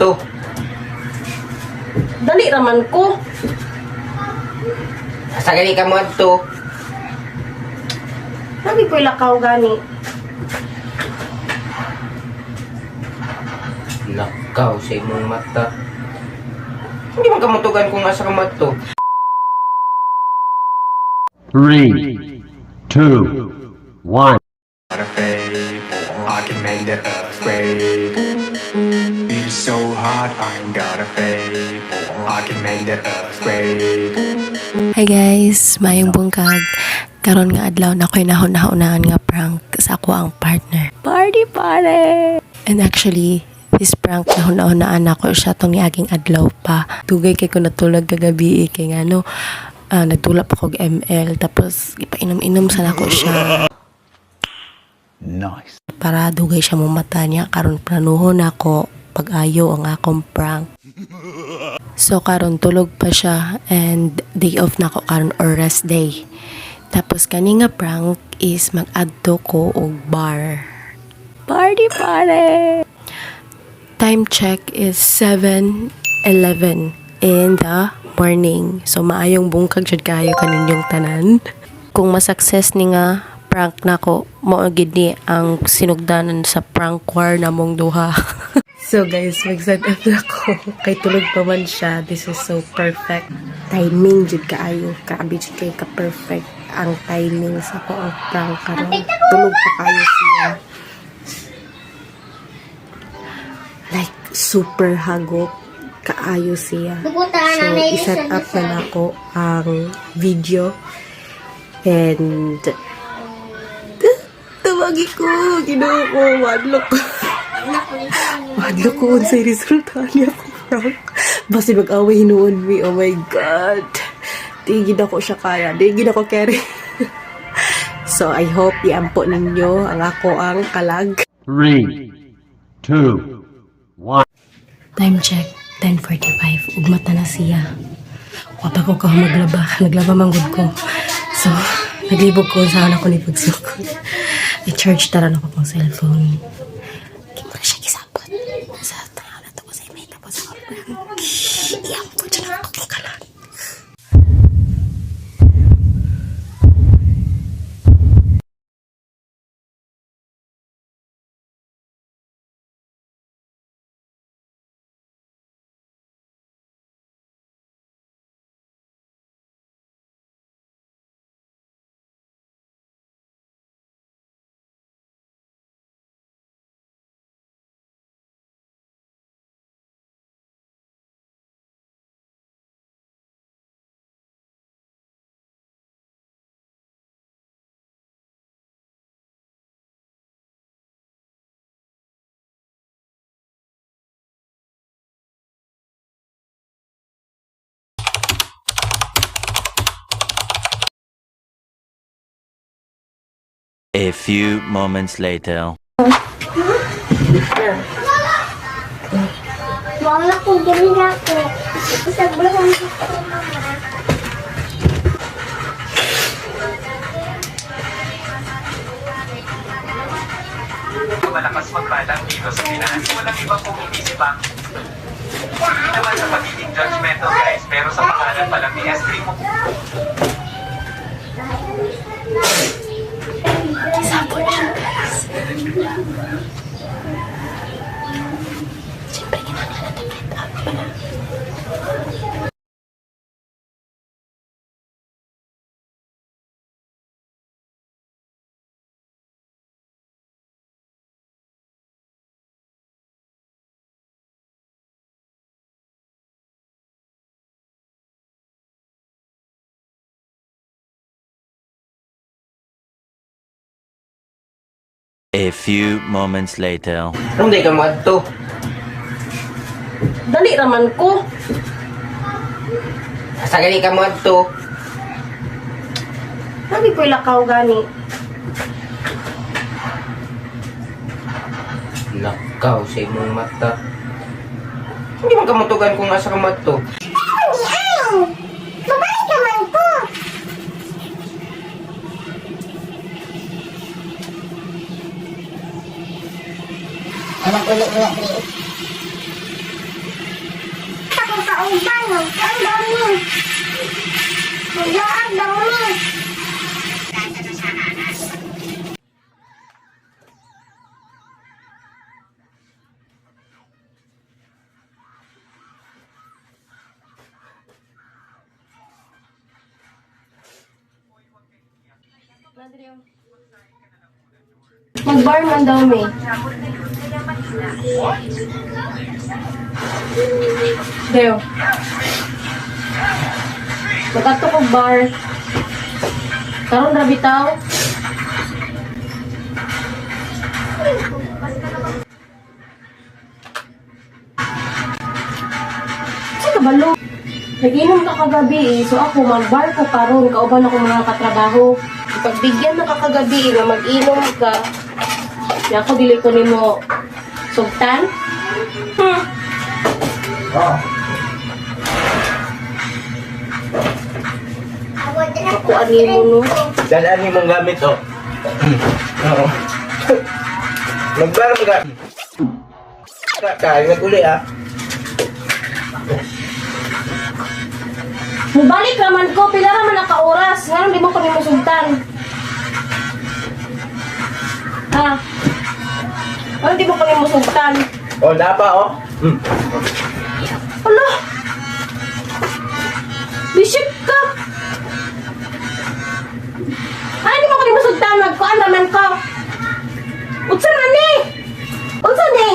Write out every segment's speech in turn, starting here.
To. Dali raman ko. Asa gani ka mo adto? Nabi ko'y lakaw gani. Lakaw sa imong mata. Hindi man kamutugan kung asa ka mo adto. Three, two, one. Got a fade, I can make the earthquake. It's so hot, I ain't got a fade. I can make the earthquake. Hi guys, maayong bungkag. Karon nga adlaw na ko'y nahuna-hunaan nga prank sa ako ang partner. Party party! And actually, this prank nahuna-hunaan ako siya tong niaging adlaw pa. Dugay kay ko natulog kagabi eh, kay nga no, nagtulap ako og ML tapos ipainom-inom sa nako siya. Nice. Para dugay siya mumata niya karon planuhon nako pag-ayo ang akong prank. So karon tulog pa siya and day off na ko karon or rest day. Tapos kani nga prank is mag-adto ko og bar. Party party! Time check is 7:11 in the morning. So maayong bungkag jud kayo kaninyong tanan. Kung ma-success ni nga prank nako, mao gid ni ang sinugdanan sa prank war namong duha. So guys, mag-set up na ko. Kay tulog pa man siya. This is so perfect. Timing jud kaayo. Grabe jud kay ka-perfect ang timing sa ko ang prank karon. Tulog pa kayo siya. Like, super hagok kaayo siya. So, i-set up na nako ang video. And, tawagi ko, Ginoo ko, madlok ko. Madlok ko unsay resulta niya ko prank. Basin mag-away hinuon mi. Oh my God. Di gid ako siya kaya. Di gid ako carry. So, I hope iampo ninyo ang ako ang kalag. Three, two, one. Time check, 10:45. Ugmata na siya. Wa pa ko ka maglaba. Naglaba man gud ko. So, naglibog ko sa ako ni pagsukod. I-charge taran ako pang cellphone. Kaya mo na siya gisapot. Sa tanaw na to ko sa email. Tapos ako prank. Iampo dyan ako kalag. A few moments later. Wala ko diri na ko. Sa bulan ko mama. Malakas magbalang dito sa Pinas. Walang ibang kung hindi si Bang. Hindi naman sa pagiging judgmental, guys, pero sa pangalan pa lang ni S3 mo. Gisapot siya, guys. Siyempre, kinahanglan natin print out pala. A few moments later. Hindi ka mo adto. Dali raman ko. Asa gani ka mo adto? Nabi ko'y lakaw gani. Lakaw sa imong mata. Hindi man kamutugan kung asa ka mo adto. Babalik naman ko. Ang banog, ang dami. Maglaag daw ni. Mag-bar man daw mi. Deo. Magadto kog bar. Karon ra bitaw. Sa kabalo. Nag-inom ka kagabi eh. So ako, mag-bar ko karon kauban ako mga katrabaho. Pagbigyan na ka kagabi eh, nga mag-inom ka, na ako dili ko nimo sugtan. Ako ani mo no. Dalaan ni mong gamit, oh. Oo. Magbar ka. Ka, nag-uli, ah. Mubalik raman ko, pila raman na ka oras. Ngano di mo ko nimo sugtan? Ha? Ano di mo ko nimo sugtan? Oh, napa, oh. Ala! Bishop ka! Ano di mo ko nimo sugtan? Magkuan raman ko. Unsa man ni? Unsa ni?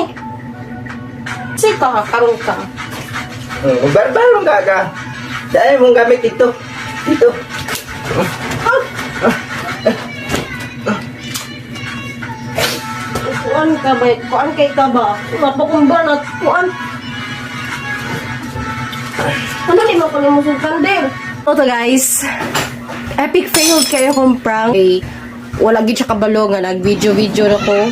Sika ka, karon ka. Magbar-bar mong ka. Dahil mong gamit dito. Dito. Kuan ka ba? Kuan kay ka ba? Mapakumba na kuan. Ano di mo ko nimo sugtan der? Ito guys, epic fail kayo kong prank. Okay. Wala gid siya kabalo nga nag video video na ko.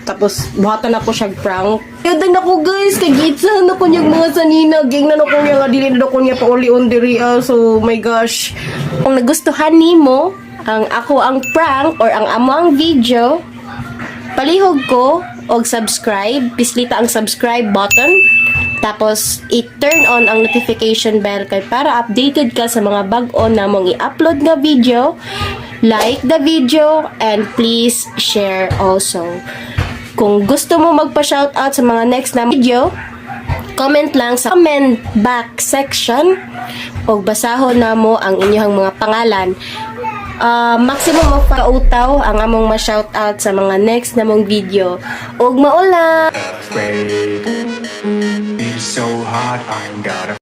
Tapos buhatan ako siya prank. Yun na ko guys, kay gitsa na ko niyang mga sanina, ging na ko niya nga dili na ko niya pauli-on diri ah. So my gosh. Kung nagustuhan nimo ang ako ang prank or ang amo ang video, palihog ko og subscribe, pislita ang subscribe button. Tapos i-turn on ang notification bell kay para updated ka sa mga bag-o namong i-upload nga video. Like the video and please share also. Kung gusto mo magpa-shoutout sa mga next na video, comment lang sa comment back section o basahon na mo ang inyong mga pangalan. Ah, maximum of kautaw ang among ma-shoutout sa mga next namong video. Ug maula! Earthquake. It's so hot, I ain't got a